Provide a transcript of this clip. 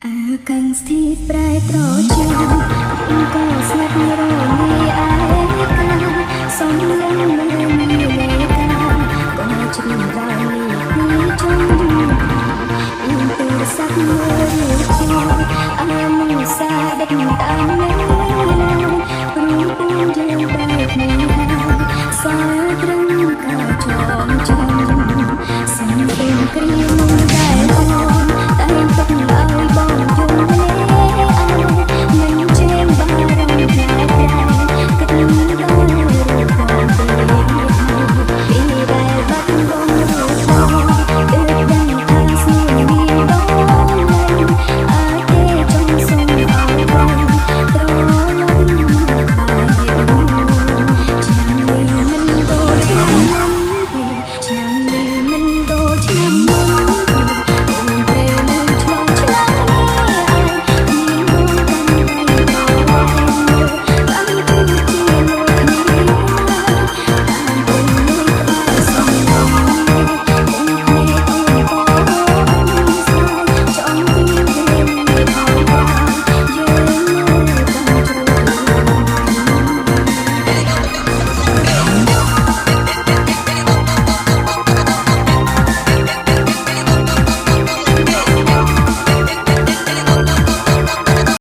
អាកាំងស្ថិតប្រែត្រជាក៏ស្ងាត់រងាឯកាសំលឹងមើលមីលេកាក៏ជ្រៀងដល់នេះពីចុងពីទូរស័ព្ទមើលរូបថតអានុសាដិតតាមលើព្រោះពូនយើងបែកគ្នាហើយសល់ត្រឹមការចងចាំសំពេលគ្រាម